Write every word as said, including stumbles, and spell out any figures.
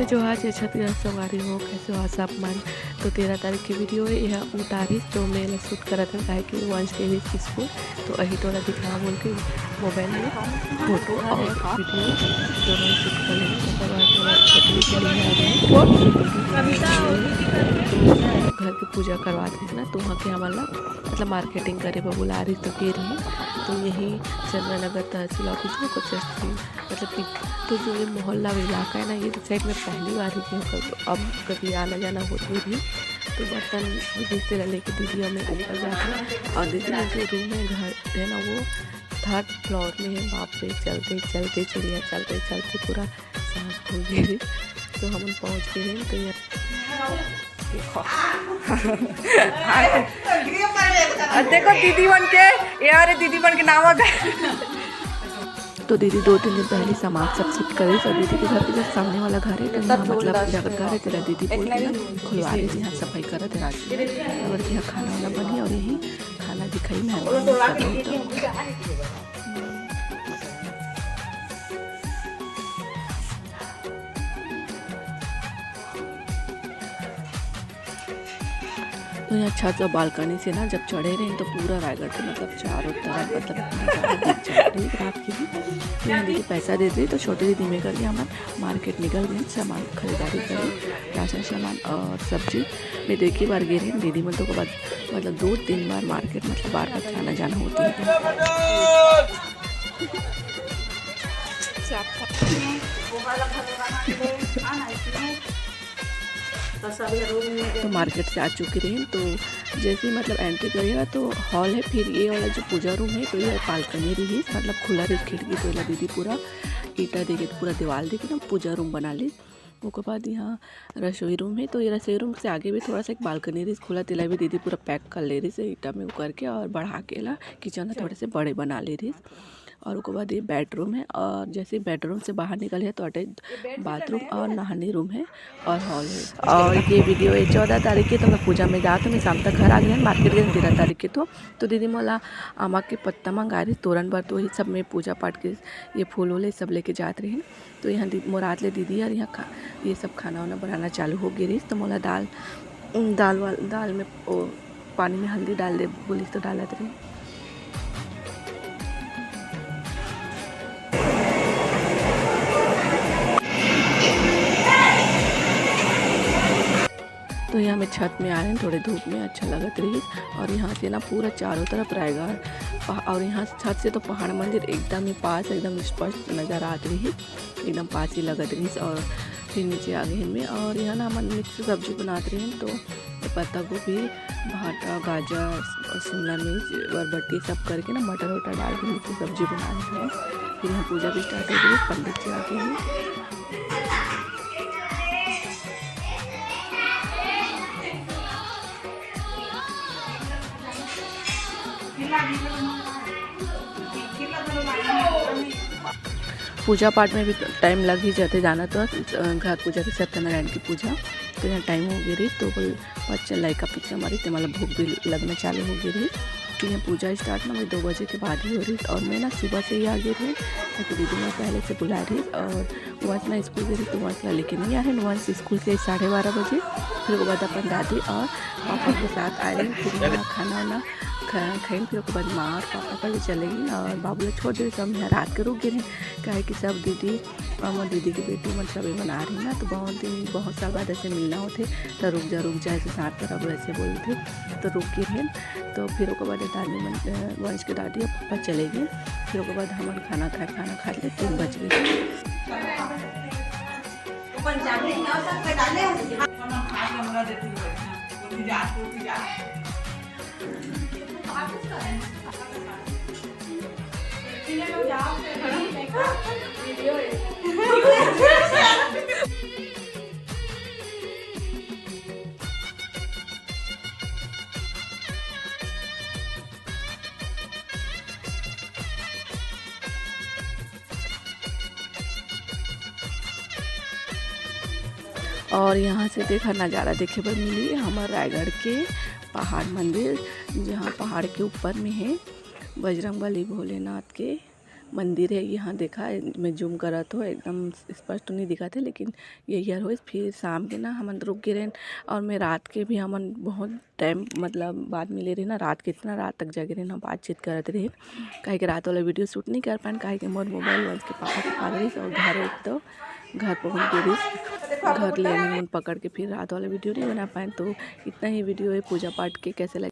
जोहार जय छत्तीसगढ़ संगवारी हो, कैसे हो आप सब मन? तो तेरह तारीख के वीडियो है, यह उतारिस तो मैं एला शूट करत हन, काहे कि वंश के भी स्कूल, तो अही टोला दिखा बोल के मोबाइल में फोटो और वीडियो दोनों शूट कर लेंगे। ओकर बाद में छतरी के लिए आ रही है। घर के पूजा करवात रहिस ना, तो वहाँ के हमन ला मतलब मार्केटिंग करे बर बुला रही, तो के रही, तो यही चंद्रनगर तहसील ऑफिस में कुछ ऐसी मतलब कि तो जो ये मोहल्ला इलाका है ना, ये साइड में पहली बार ही गए, तो अब कभी आना जाना होते भी, तो बर्तन जैसे ला लेके दीदी और मैं ऊपर जाते हैं। और दीदी में जो रूम है, घर है ना, वो थर्ड फ्लोर में है। बाप रे, चलते चलते चिड़िया, चलते चलते पूरा सांस फूल गई। तो हम पहुँच गए हैं, तो यहाँ देखो। और देखो दीदी मन के, यार दीदी मन के नाम आ गए। तो दीदी दो तीन दिन पहले सामान सब शिफ्ट करे, तो दीदी के घर के जस्ट सामने वाला घर है, तो यहाँ मतलब जाकर घर है, तेरा दीदी बोल के ना खुलवा रही थी, यहाँ सफाई करत है रात में। और यहाँ खाना वाना बनी और यही खाना दिखाई मैं। तो यहाँ छत और बालकनी से ना जब चढ़े रहे तो पूरा रायगढ़ के मतलब चारों तरफ मतलब नजारा दिख जात रही रात के भी। तो यहाँ दीदी पैसा दे दी, तो छोटी दीदी में करके हमन मार्केट निकल गए सामान खरीदारी करे, राशन सामान और सब्जी। मैं तो एक ही बार गए रही दीदी मन, तो ओकर बाद मतलब दो तीन बार मार्केट मतलब बार बार आना जाना होती है। तो मार्केट से आ चुकी रही, तो जैसे ही मतलब एंट्री करेगा तो हॉल है, फिर ये वाला जो पूजा रूम है तो ये बालकनी रही, मतलब खुला रही खिड़की, तो एला दीदी पूरा ईटा दे के पूरा दीवार दे के ना पूजा रूम बना ली। ओकर बाद यहाँ रसोई रूम है, तो ये रसोई रूम से आगे भी थोड़ा सा एक बालकनी रही खुला, तेला भी दीदी पूरा पैक कर ले रही ईटा में वो करके और बढ़ा के ला किचन ला थोड़े से बड़े बना ले रही। और ओकर बाद ये बेडरूम है, और जैसे बेडरूम से बाहर निकल है तो अटैच बाथरूम और नहाने रूम है और हॉल है। और ये वीडियो है चौदह तारीख के, तो मैं पूजा में जात हूँ, मैं शाम तक घर आ गए, मार्केट गए तेरह तारीख के। तो तो दीदी मोला आमा के पत्ता मंगा रही तोरण बर, तो वही सब में पूजा पाठ के ये फूल वूल ये सब लेके जात रही। तो यहाँ दी-, मोरात ले दीदी और यहाँ खा, ये सब खाना वाना बनाना चालू हो गई रही। तो मोला दाल, दाल वाल, दाल में ओ, पानी में हल्दी डाल दे बोली तो डालत रही। तो यहाँ मैं छत में आ रहे हैं, थोड़े धूप में अच्छा लगत रही। और यहाँ से ना पूरा चारों तरफ रायगढ़ पहा-, और यहाँ छत से तो पहाड़ मंदिर एकदम ही पास, एकदम स्पष्ट नजर आत रही, एकदम पास ही लगत रही। और फिर नीचे आ गए में, और यहाँ ना हमन मिक्स सब्जी बनात रही, तो पत्ता गोभी, भाटा, गाजर, शिमला मिर्च, बरबट्टी सब करके ना मटर वटर डाल के मिक्स सब्जी बना रही है। फिर यहाँ पूजा भी स्टार्ट हो गई, पंडित जी आ गए हैं। पूजा पाठ में भी टाइम लग ही जाते, जाना तो, अ, घर पूजा के सत्यनारायण की पूजा, तो यहाँ टाइम हो गई रही, तो कोई बच्चा लड़का पीछे हमारी तो मतलब भूख भी लगना चालू हो गई रही। तो यहाँ पूजा स्टार्ट ना वही दो बजे के बाद ही हो रही, और मैं ना सुबह से ही आ गई रही, क्योंकि दीदी मैं पहले से बुला रही। और वंश ना स्कूल गई रही, तो वंश ला लेके नहीं आ रहे, वंश स्कूल से साढ़े बारह बजे, फिर ओकर बाद अपन दादी और पापा के साथ आ रही। फिर यहाँ खाना वाना खा-, खाइन, फिर ओकर बाद माँ और पापा पहले चले गई और बाबू ला छोड़ दे, सब यहाँ रात के रुक गए रहे, काहे कि सब दीदी और मोर दीदी के बेटी मन सब ये बना रही ना, तो बहुत दिन, बहुत साल बाद ऐसे मिलना होते, तो रुक जा, रुक जा, ऐसे साथ पर अब ऐसे बोलते, तो रुक के रहे। तो फिर ओकर बाद दादी मन, अ, वंश के दादी और पापा चले गए। फिर ओकर बाद हमन खाना खाए, खाना खा ले तीन बज गए। और यहाँ से देखा नज़ारा देखे बर मिली हमर रायगढ़ के पहाड़ मंदिर, जहाँ पहाड़ के ऊपर में है बजरंग बली भोलेनाथ के मंदिर हे। यहाँ देखा, मैं जूम करत हो, एकदम स्पष्ट नहीं दिखत हे, लेकिन यही हर होइस। फिर शाम के ना हमन रुक गे रहेन, और मैं रात के भी, हमन बहुत टाइम, मतलब, बाद मिले रहे ना, रात के इतना रात तक जगे रहे ना, बातचीत करत रहे, काहे कि रात वाला वीडियो शूट नहीं कर पाएन, काहे कि मोर मोबाइल वंश के पापा के पास रहिस, और घर एक तो घर पहुँच गे रहिस, घर ले आनी मन पकड़ के, फिर रात वाला वीडियो नहीं बना पाएन। तो इतना ही वीडियो है पूजा पाठ के, कैसे लगे